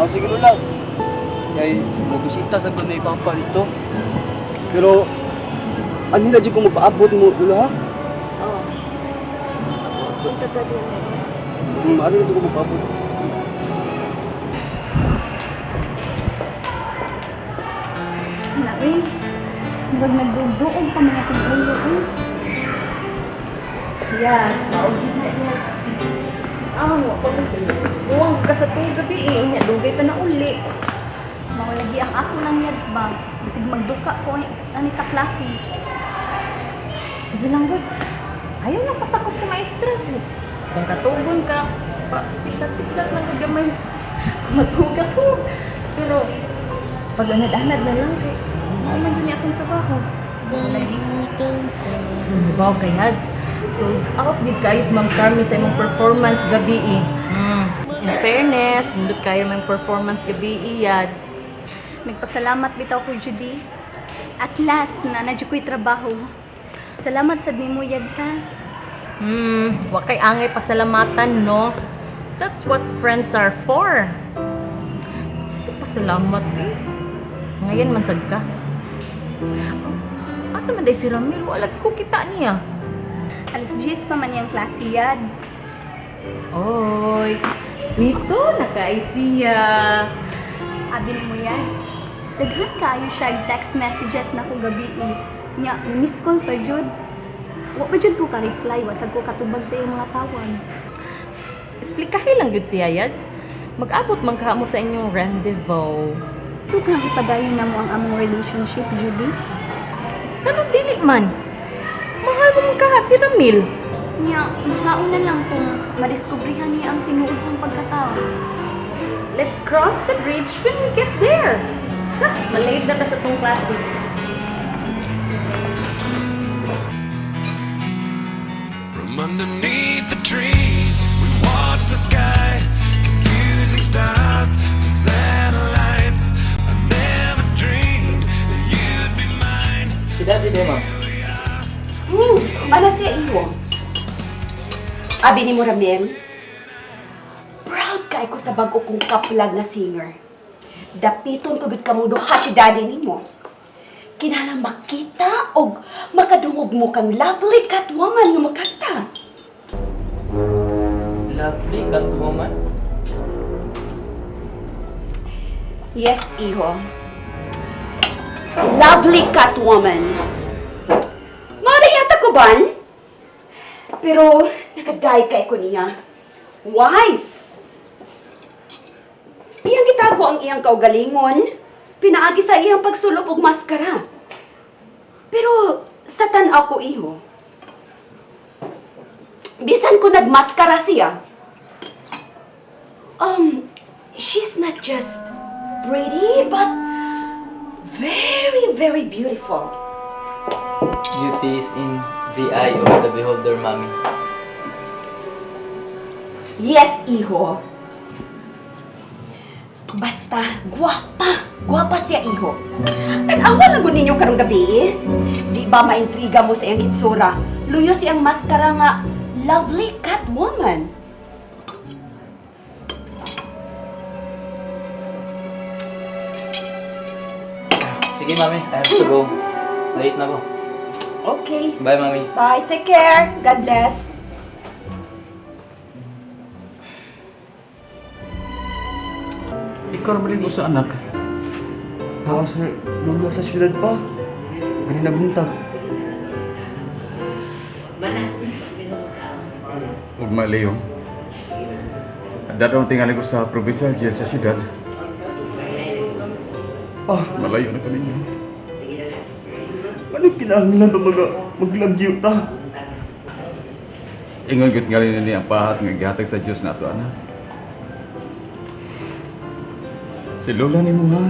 Sige, Lola. Kay, magbisita sa ko ni Papa dito. Pero, ano na dyan kung magpaabot mo, Lola, ha? Oo. Punta ka din eh. Ano na dyan kung magpaabot? Na, uy. Murag nagduduog pa man akong ulo, uy. Yes, maugid na yes. Ah, wa pa ko. Buwang ka sa tuwing gabi eh. Nya, dugay ta na uli. Mao lagi ang ako lang, Yads, ba? Bisag magduka ko ani sa klase. Sige lang, good. Ayaw lang pasakop sa maestra. Kung katugon ka, pa, sikat-sikat lang gud gamay. Matuga ko. Pero, pag anad-anad na lang, kay, mao man yun atong trabaho. Diba, kay Hads? So, out gid kayo si Ma'am Carmi sa imong performance gabi eh. In fairness, nindot kayo mong performance gabi eh, Yads. Nagpasalamat bitaw ko, Judy. At last na nadyo ko'y trabaho. Salamat sad nimo, Yads, ha? Wa kay angay pasalamatan, no? That's what friends are for. Pasalamat eh. Ngayon man sad ka. Oh, asa man day si Ramil? Wala lagi ko kita niya. Alas 10 pa man iyang klase, Yads. Oy, sweeto na kay siya. Abi nimo, Yads. Daghan kaayo siya text messages na ko gabi eh. Nya, miss call pa jud. Wa pa jud ko ka-reply, wa sad ko katubag sa iyang mga tawag. Esplikahe lang gyud siya, Yads. Mag-abot man ka mo sa inyong rendezvous. Ito kang ipadayon na mo ang among relationship, Judy. Anong dili man? Mahal mo man kaha si Ramil. Nya, usaon na lang kung madiskubrihan niya ang tinuod kong pagkatao. Let's cross the bridge when we get there. Ha, malate na ta sa tong klase. From underneath the trees, we watch the sky, confusing stars, the satellites. I never dreamed that you'd be mine. Si Daddy, di, ma'am. Mana siya iwo? Abi ni mo, Ramil. Proud kay ko sa bag-o kong kaplag na singer. Dapiton ko gud kamong duha si daddy nimo. Kinahanglan makita og makadungog mo kang lovely catwoman nga makanta. Lovely catwoman. Yes, iho. Lovely catwoman. Mara yata ko ban? Pero nakaday kay ko niya. Wise! Iyang gitago ang iyang kaugalingon. Pinaagi sa iyang pagsulop og maskara. Pero sa tan-aw ko, iho, bisan ko nagmaskara siya, she's not just pretty, but very, very beautiful. Beauty is in the eye of the beholder, Mommy. Yes, iho. Basta, guwapa. Guwapa siya, iho. Tan-awa lang gud ninyo karong gabi eh. Di ba maintriga mo sa iyang hitsura? Luyo siyang maskara nga lovely catwoman. Sige, Mommy. I have to go. Late na ko. Okay. Bye, Mommy. Bye. Take care. God bless. Ikaw naman rin sa anak. Ha, sir, Lola sa syudad pa. Gani nabuntag. Ugma, Leo. Dadong tingali ko sa provincial jail sa syudad. Ah, Malayo na kami niyo. Ano kinahanglan ba mga maglagyo ta? Ingon gyud tingali ni ang pahat nga gihatag sa Dios nato, anak. Si Lola ni mo ha.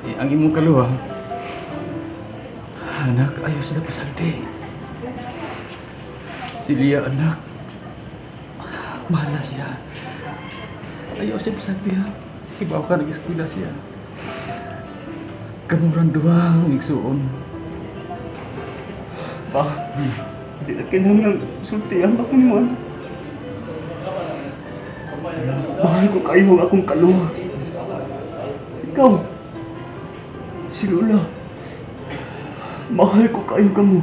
Eh, ang imong kaluha. Anak, ayaw sila pasagdi. Si Lia, anak. Mahal na siya. Ayaw siya pasagdi ha. Ibaw ka, nag-eskwela siya. Kamuran duha ang igsuon. Pa, di na kinahanglan sultihan ako ni man. Mahal ko kayo ang akong kaluha. Ikaw, si Lola. Mahal ko kayo kamo.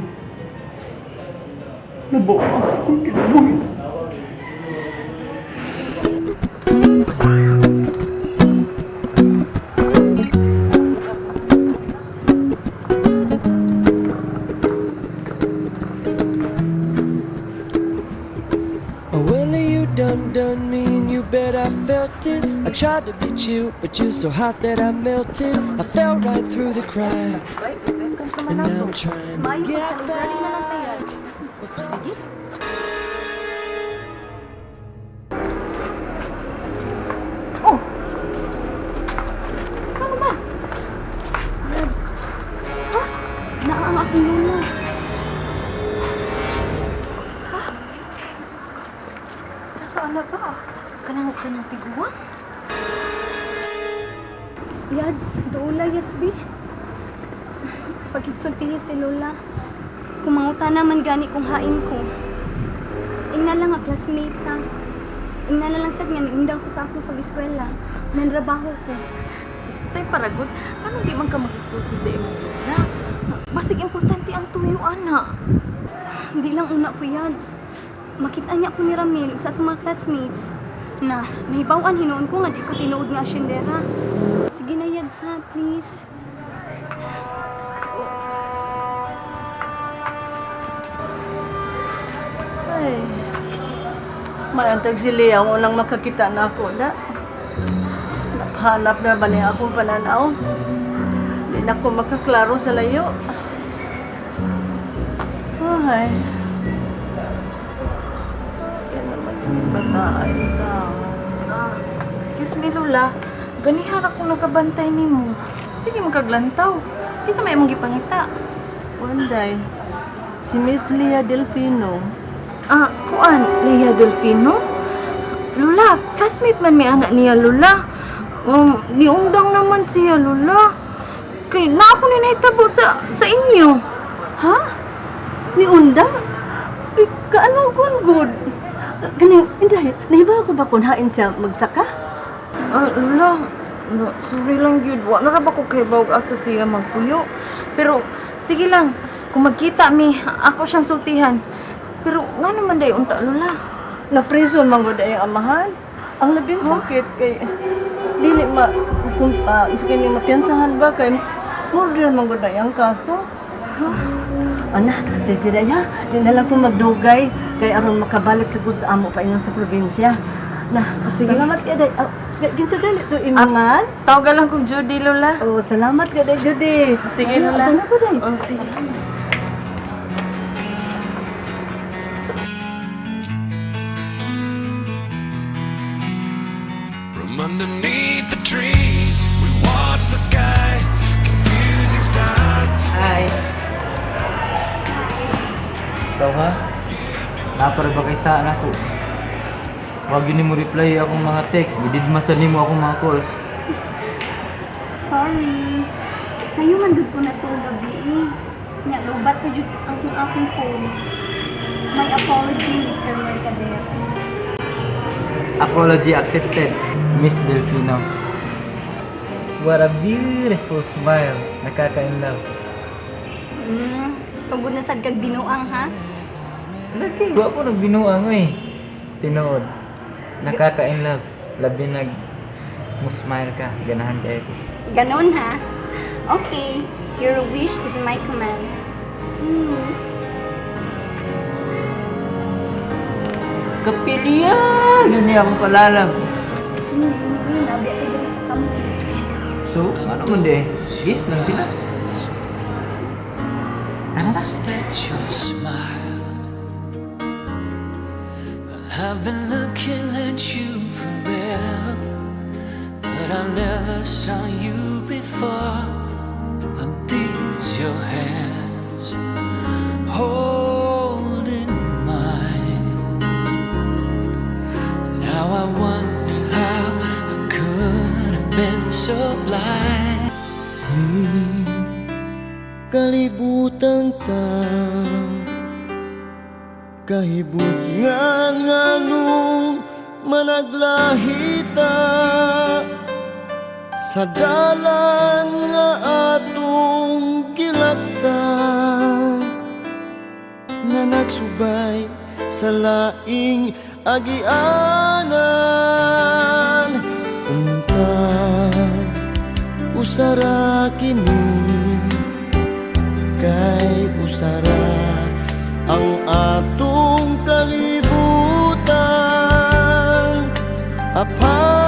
Nabawas akong kinabuhi. Well, you done done me and you bet I felt it. I tried to be chill, but you're so hot that I melted. I fell right through the cracks. And now I'm trying to get back. Sige. Oh! Ano ba? Yads. Ha? Naa ang akong lola. Ha? Asa na ba? Kanang tiguang? Yads, doula Yads bi. Pagkigsultihi si Lola. Kumanguta naman gani kung hain ko. Ingna lang nga classmate ta. Ingna na lang sad nga niundang ko sa akong pag-eskwela. Nanrabaho ko. Tay paragod, kanang di man ka makigsulti sa imong lola? Basig importante ang tuyo, ana. Hindi lang una ko, Yads. Makita niya ko ni Ramil ug sa atong mga classmates. Na, nahibaw-an hinuon ko nga di ko tinuod nga asyendera. Sige na, Yads, ha, please. Ay, maantag si Lea ang unang makakita na ako na. Hanap na ba niya akong pananaw? Di na ko makaklaro sa layo. Ay. Yan naman yung bata ay tao. Ah, excuse me, Lola. Ganihan ako nakabantay nimo. Sige, magkaglantaw. Kinsa may imong gipangita? Wanday, si Miss Lea Delfino. Ah, kuan, Lea Delfino? Lola, classmate man mi anak niya, Lola. Niundang naman siya, Lola. Kay na ako ni nahitabo sa inyo. Ha? Niunda? Uy, kaano gun good? Ganing, inday, nahiba ko ba kung hain siya magsaka? Ah, Lola, no, sorry lang gyud. Wa na ra ba ko kay bawg asa siya magpuyo. Pero sige lang, kung magkita mi, ako siyang sultihan. Pero nga naman day unta, Lola. Na-prison man gud ay amahan. Ang labing sakit kay dili ma kung sige ni mapiyansahan ba kay murder man gud ay ang kaso. Huh? Ana, sige day ha. Di na lang ko magdugay kay aron makabalik sa gusto amo paingon sa probinsya. Na, sige. Salamat kay day. Kinsa dali to imangan? Tawagan lang kong Judy, Lola. Oh, salamat kay day Judy. Sige, Ay, Lola. ato na ko day. Oh, sige. From underneath the trees, we watch the sky, confusing stars. Hi! Ikaw ha? Napara ba kay saan ako? Wag yun mo reply akong mga text. Gididma sa nimo akong mga calls. Sorry. Sayo man gud ko na to gabi eh. Nga lobat pa jud ang akong phone. My apology, Mr. Mercader. Apology accepted, Miss Delfino. What a beautiful smile. Nakaka-in love. Sugod na sad kag binuang ha? Lagi, wa ko nagbinuang eh. Tinuod. Nakaka-in love. Labi nag mo smile ka. Ganahan kayo ko. Ganon ha? Okay. Your wish is my command. Kapilya! Yun niya akong palalam. Nabi ako diri sa campus. So, ano man di? Gis lang sila. Tara na. That your smile. Well, I've been looking at you forever, but I never saw you before. And these your hands holding mine. Now I wonder how I could have been so blind. Kalibutan ta kahibutngan nganong Managlahita sa dalan nga atong gilaktan, nga nagsubay sa laing agianan. Unta usara kini, kay usara ang atong kalibutan. Apan